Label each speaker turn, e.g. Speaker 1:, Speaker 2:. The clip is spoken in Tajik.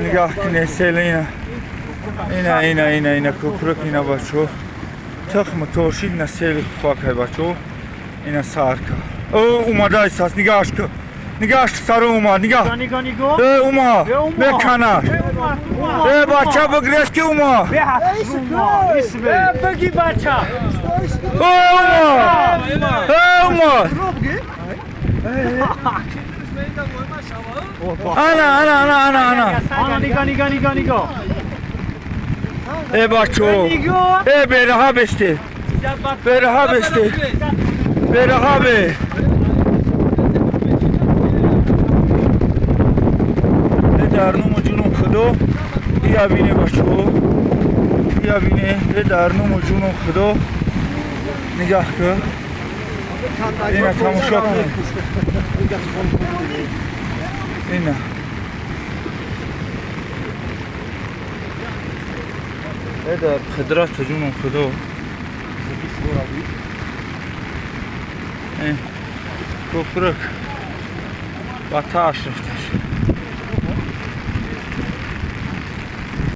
Speaker 1: Нигаҳ кунед, сел ина, ина, ина, ина, ина, кӯприк ина, бачо, тухм торшид. Ина сели хуфакай, бачо, ина сарка. О, умадаисаст, нигаҳш ку, нигаҳш ку, саро умад, нигаҳ.
Speaker 2: Нигоҳ, нигоҳ.
Speaker 1: Э, ума меканаш. Э, бача, бигрез ки ума.
Speaker 2: Бигӣ, бача.
Speaker 1: Э, ума, э, ума. Ана, ана, ана, ана, ана.
Speaker 2: Ана, нигоҳ, нигоҳ, нигоҳ, нигоҳ.
Speaker 1: Э, бачо, э, бераҳа бесте, бераҳа бесте, бераҳа бе. Э, дар нуму ҷунум худо, ия бине, бачо, ия бине. Э, дар нуму ҷунум худо, нигаҳ ку, ина тамошо кунед, ина. Э, дар қудрату ҷунум худо. Э, кӯприк ба тааш рафташ.